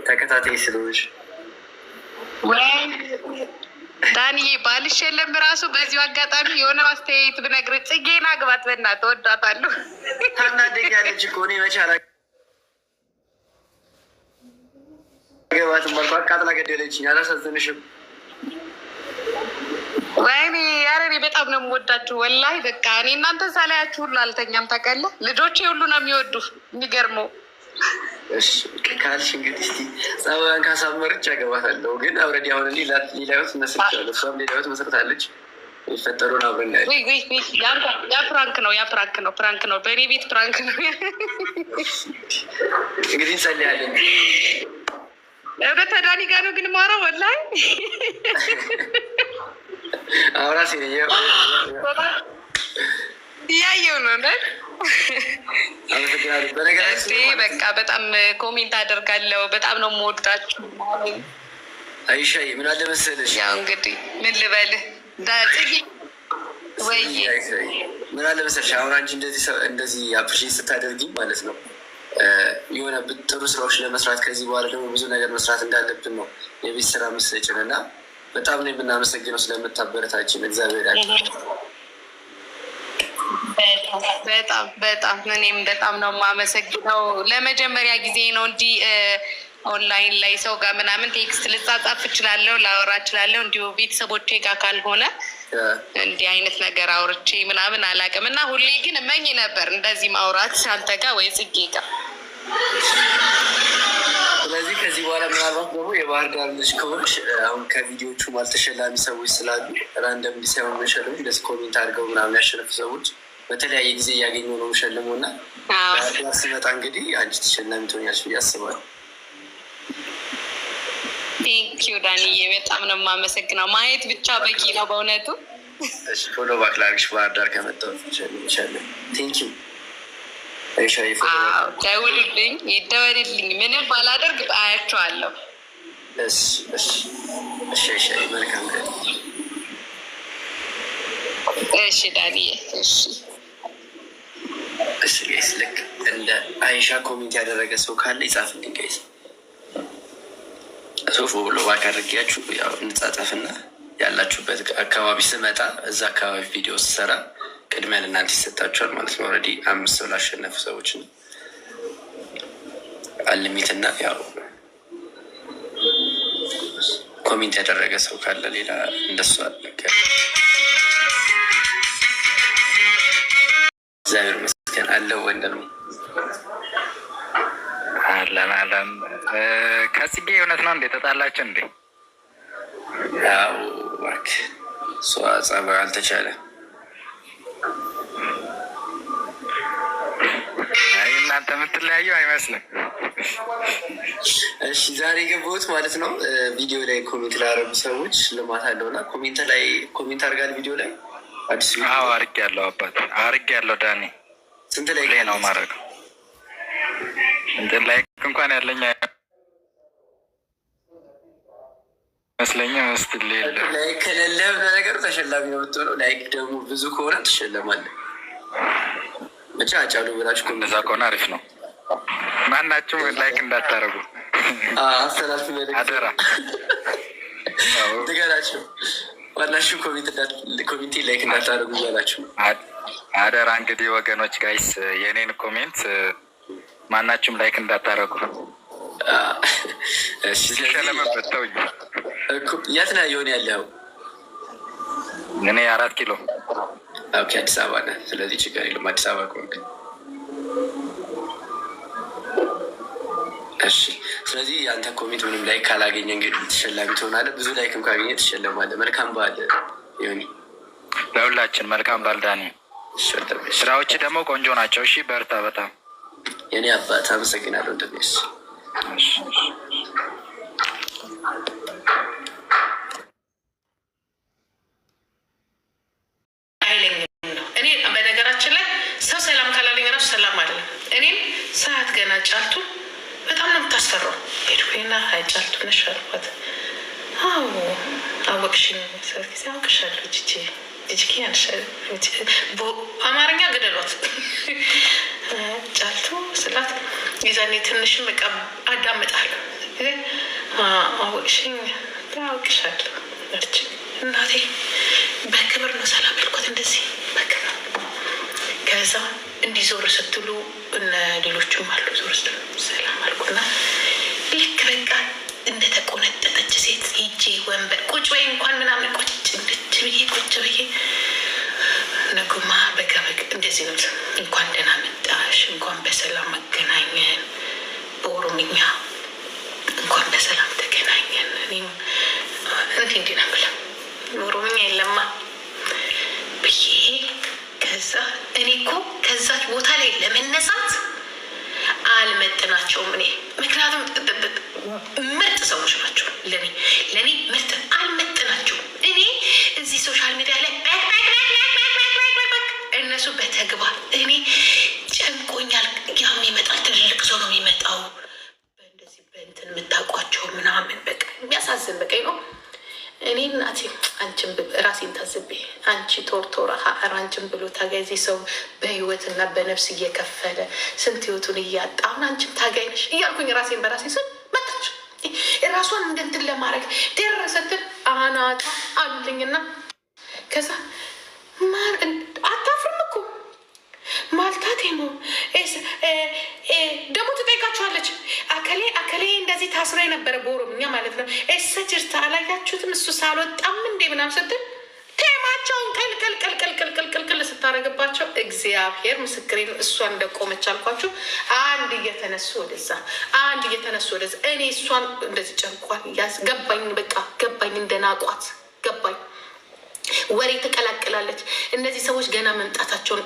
ተከታታይ ስለሆንሽ። ወይ ዳንዬ፣ ባልሽ የለም ራሱ በዚሁ አጋጣሚ የሆነ አስተያየት ብነግርህ ጽጌን አግባት፣ በእናትህ እወዳታለሁ። ታናደኛለች እኮ። እኔ መቼ አላገባትም አልኩ። አቃጥላ ገደለችኝ። አላሳዝንሽም? ወይኔ ኧረ እኔ በጣም ነው የምወዳችሁ ወላሂ። በቃ እኔ እናንተ ሳላያችሁ ሁሉ አልተኛም ታውቃለህ። ልጆቼ ሁሉ ነው የሚወዱ፣ የሚገርመው። እሺ ካልሽ እንግዲህ እስኪ ጸባዋን ካሳመረች ያገባታለሁ። ግን already አሁን እኔ ሌላ ህይወት መስርቻለሁ፣ እሷም ሌላ ህይወት መስርታለች። የሚፈጠሩን አብረን እናያለን። ውይ ውይ ውይ፣ ያ prank ነው፣ ያ prank ነው፣ prank ነው። በእኔ ቤት prank ነው። እንግዲህ እንጸልያለን። እውነት ከዳኒ ጋር ነው ግን የማወራው ወላሂ። አሁን ራሴ ነኝ። እያየሁ ነው እውነት። አመሰግናለሁ። በነገራችን እንዴ በቃ በጣም comment አደርጋለሁ። በጣም ነው የምወዳችሁ። አይሻዬ፣ ምን አለ መሰለሽ፣ ያው እንግዲህ ምን ልበልህ ጽጌ ወይ። አይሻዬ፣ ምን አለ መሰለሽ፣ አሁን አንቺ እንደዚህ appreciate ስታደርጊ ማለት ነው የሆነ ጥሩ ስራዎች ለመስራት፣ ከዚህ በኋላ ደግሞ ብዙ ነገር መስራት እንዳለብን ነው የቤት ስራ ምስጭን እና በጣም ነው የምናመሰግነው ስለምታበረታችን። እግዚአብሔር ያክል። በጣም በጣም እኔም በጣም ነው የማመሰግነው። ለመጀመሪያ ጊዜ ነው እንዲህ ኦንላይን ላይ ሰው ጋር ምናምን text ልጻጻፍ እችላለሁ፣ ላወራ እችላለሁ። እንዲሁ ቤተሰቦቼ ጋር ካልሆነ እንዲህ አይነት ነገር አውርቼ ምናምን አላውቅም እና ሁሌ ግን እመኝ ነበር እንደዚህ ማውራት አንተ ጋር ወይ ጽጌ ጋር። ስለዚህ ከዚህ በኋላ ምናልባት ደግሞ የባህር ዳር ልጅ ከሆንሽ አሁን ከቪዲዮቹ ተሸላሚ ሰዎች ስላሉ random ሳይሆን የምንሸልመው እንደዚህ comment አድርገው ምናምን ያሸነፉ ሰዎች በተለያየ ጊዜ እያገኙ ነው የምሸልመው እና ባህር ዳር ስመጣ እንግዲህ አንቺ ተሸላሚ ትሆኛለሽ ብዬ አስባለሁ። Thank you ዳንዬ፣ በጣም ነው የማመሰግነው። ማየት ብቻ በቂ ነው በእውነቱ። እሺ፣ follow back ላድርግሽ። ባህር ዳር ከመጣሁ እንሸልምሻለን። Thank you አይሻዬ። Follow back። አዎ፣ ደውልልኝ፣ ይደወልልኝ። ምንም ባላደርግ አያቸዋለሁ። እሺ አይሻዬ፣ መልካም ቀን። እሺ ዳንዬ፣ እሺ። እሺ guys፣ ልክ እንደ አይሻ comment ያደረገ ሰው ካለ ይጻፍልኝ guys። So follow back አድርጊያችሁ ያው እንጻጻፍና ያላችሁበት አካባቢ ስመጣ እዛ አካባቢ ቪዲዮ ስሰራ ቅድሚያ ለእናንተ ይሰጣችኋል ማለት ነው። Already አምስት ሰው ላሸነፉ ሰዎች ነው አልሚትና ያው comment ያደረገ ሰው ካለ ሌላ እንደሱ አለ። እግዚአብሔር ይመስገን አለው ወንድሜ። አለን አለን። ከጽጌ እውነት ነው እንዴ? ተጣላችሁ እንዴ? ያው እባክህ እሷ ጸባዩ አልተቻለ። አይ እናንተ የምትለያዩ አይመስልም። እሺ፣ ዛሬ የገባሁት ማለት ነው ቪዲዮ ላይ comment ላደረጉ ሰዎች ሽልማት አለው እና comment ላይ comment አድርጋል ቪዲዮ ላይ አዲስ ቪዲዮ። አዎ አርግ ያለው አባት አርግ ያለው ዳኒ። ስንት ላይ ላይ ነው ማድረገው። እንትን like እንኳን ያለኝ አይመስለኝም። እስቲ ሌለ Like ከሌለ ለነገሩ ተሸላሚ ነው የምትሆነው። Like ደግሞ ብዙ ከሆነ ትሸለማለህ። ብቻ አጫሉ ብላችሁ comment እንደዛ ከሆነ አሪፍ ነው። ማናችሁም like እንዳታረጉ አስተላልፍ መልዕክት። አደራ። ንገራቸው። ዋናችሁ comment like እንዳታደርጉ እያላችሁ ነው። አደራ እንግዲህ ወገኖች፣ guys፣ የኔን comment ማናችሁም like እንዳታረጉ። እሺ፣ ስለዚህ ሸለመበት ተውኝ። እኮ የት ነህ የሆነ ያለው? እኔ 4 ኪሎ። Okay፣ አዲስ አበባ ነህ። ስለዚህ ችግር የለም አዲስ አበባ ከሆንክ። እሺ፣ ስለዚህ የአንተ comment ምንም like ካላገኘ እንግዲህ ተሸላሚ ትሆናለህ። ብዙ like ም ካገኘ ትሸለማለህ። መልካም በዓል ዮኒ። ለሁላችን መልካም በዓል ዳኒ። እሺ፣ ወንድሜ። ስራዎች ደግሞ ቆንጆ ናቸው። እሺ በርታ በጣም። የኔ አባት አመሰግናለሁ ወንድሜ። እሺ። እሺ። አይለኝም ነው። እኔ በነገራችን ላይ ሰው ሰላም ካላለኝ ራሱ ሰላም አይደለም። እኔም ሰዓት ገና ጫልቱ በጣም ነው የምታስፈራው። ሄድኩኝና አይ ጫልቱ ነሽ አልኳት። አዎ አወቅሽኝ ስላት ጊዜ አውቅሻለሁ ጂጂ ጂጂ አማርኛ ግደሏት ጫልቱ ስላት የዛኔ ትንሽም በቃ አዳምጣለሁ። አወቅሽኝ፣ አውቅሻለሁ አለችኝ። እናቴ በክብር ነው ሰላም ያልኳት፣ እንደዚህ በክብር። ከዛ እንዲህ ዞር ስትሉ እነ ሌሎቹም አሉ፣ ዞር ስትሉ ሰላም አልኩና ልክ በቃ እንደተቆነጠጠች ሴት ሂጄ ወንበር ቁጭ ወይ እንኳን ምናምን ቁጭ እንድች ብዬ ቁጭ ብዬ ነጉማ በቃ በቃ እንደዚህ ነው። እንኳን ደህና መጣሽ፣ እንኳን በሰላም መገናኘን፣ በኦሮምኛ እንኳን በሰላም ተገናኘን። እኔም እንዲህ እንዲህ ነው የምለው፣ ኦሮምኛ የለማ ብዬ። ከዛ እኔ እኮ ከዛች ቦታ ላይ ለመነሳት አልመጥናቸውም እኔ፣ ምክንያቱም ምርጥ ሰዎች ናቸው ለኔ ምርጥ አልመጥናቸውም። እኔ እዚህ social media ላይ እነሱ በተግባር እኔ ጨንቆኛል። ያም ይመጣል፣ ትልልቅ ሰው ነው የሚመጣው፣ በእንደዚህ በእንትን የምታውቋቸው ምናምን በቃ የሚያሳዝን በቃ ነው። እኔ እናቴ አንቺን ራሴን ታዝቤ አንቺ ቶርቶራ አንቺን ብሎ ታጋይ እዚህ ሰው በህይወትና በነፍስ እየከፈለ ስንት ህይወቱን እያጣ አሁን አንቺም ታጋይ ነሽ እያልኩኝ ራሴን በራሴ ስል መጣች። ራሷን እንደንትን ለማድረግ ደረሰትን አናታ አሉልኝና ከዛ አታፍርም እኮ ማልታቴ ነው ደግሞ ትጠይቃችኋለች። አከሌ አከሌ እንደዚህ ታስሮ የነበረ በኦሮምኛ ማለት ነው። እሰ አላያችሁትም? እሱ ሳልወጣም እንዴ ምናምን ስትል ቴማቸውን ቅልቅልቅልቅልቅልቅልቅል ስታደርግባቸው እግዚአብሔር ምስክሬ ነው። እሷ እንደቆመች አልኳችሁ። አንድ እየተነሱ ወደዛ፣ አንድ እየተነሱ ወደዛ። እኔ እሷን እንደዚህ ጨንቋል ገባኝ። በቃ ገባኝ፣ እንደናቋት ገባኝ። ወሬ ትቀላቅላለች። እነዚህ ሰዎች ገና መምጣታቸውን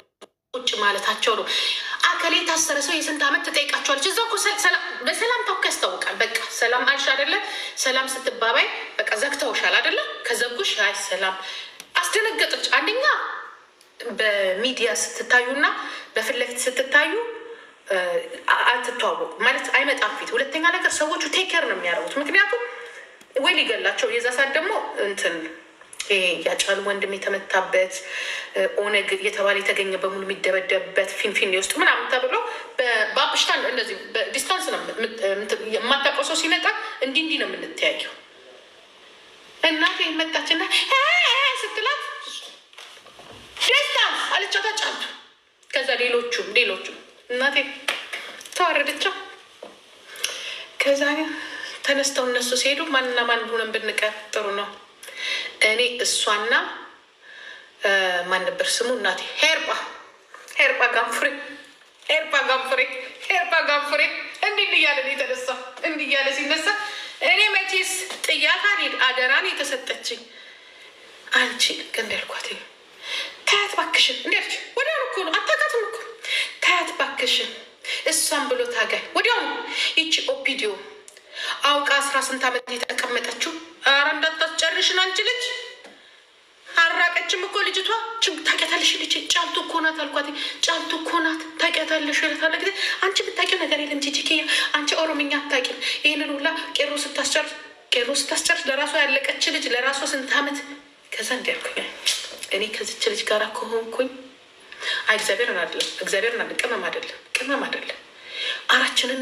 ቁጭ ማለታቸው ነው። አከሌ የታሰረ ሰው የስንት ዓመት ትጠይቃቸዋለች። እዛው እኮ በሰላምታ እኮ ያስታውቃል። በቃ ሰላም አልሽ አይደለ? ሰላም ስትባባይ በቃ ዘግተውሻል አይደለ? ከዘጉሽ አይ ሰላም አስደነገጠች። አንደኛ በሚዲያ ስትታዩና በፊት ለፊት ስትታዩ አትተዋወቁ ማለት አይመጣም ፊት። ሁለተኛ ነገር ሰዎቹ take care ነው የሚያደርጉት። ምክንያቱም ወይ ሊገላቸው የዛ ሰዓት ደግሞ እንትን ያጫሉ ወንድም የተመታበት ኦነግ የተባለ የተገኘ በሙሉ የሚደበደብበት ፊንፊኔ ውስጥ ምናምን ተብሎ በአብሽታ እንደዚህ በ distance ነው የማታውቀው ሰው ሲመጣ እንዲህ እንዲህ ነው የምንተያየው። እናቴ መጣችና ስትላት distance አለቻት ጫልቱ። ከዛ ሌሎቹም ሌሎቹም እናቴ ተዋረደቻ። ከዛ ተነስተው እነሱ ሲሄዱ ማንና ማን ሆነን ብንቀር ጥሩ ነው? እኔ እሷና ማን ነበር ስሙ? እናቴ ሄርጳ ሄርጳ ጋንፍሬ ሄርጳ ጋንፍሬ ሄርጳ ጋንፍሬ እንዲህ እያለ ነው የተነሳ። እንዲህ እያለ ሲነሳ እኔ መቼስ ጥያት አልሄድ አደራን የተሰጠችኝ አንቺ ልክ እንዳልኳት ታያት ባክሽን እንዲ አለች። ወዲያውኑ እኮ ነው አታውቃትም እኮ ታያት ባክሽን እሷን ብሎ ታጋይ ወዲያውኑ ይቺ ኦፒዲዮ አውቃ 18 ዓመት የተቀመጠችው ኧረ እንዳታስጨርሽን አንቺ ልጅ አራቀችም እኮ ልጅቷ። ታውቂያታለሽ፣ ልጅ ጫልቱ እኮ ናት አልኳት። ጫልቱ እኮ ናት ታውቂያታለሽ እላታለሁ። ጊዜ አንቺ የምታውቂው ነገር የለም ጂጂኬ፣ አንቺ ኦሮምኛ አታውቂም። ይህንን ሁላ ቄሮ ስታስጨርስ ቄሮ ስታስጨርስ ለራሷ ያለቀች ልጅ ለራሷ ስንት ዓመት። ከዛ እንዲህ አልኩኝ፣ እኔ ከዚች ልጅ ጋር ከሆንኩኝ አይ እግዚአብሔርን አይደለም እግዚአብሔርን አይደለም ቅመም አይደለም ቅመም አይደለም አራችንን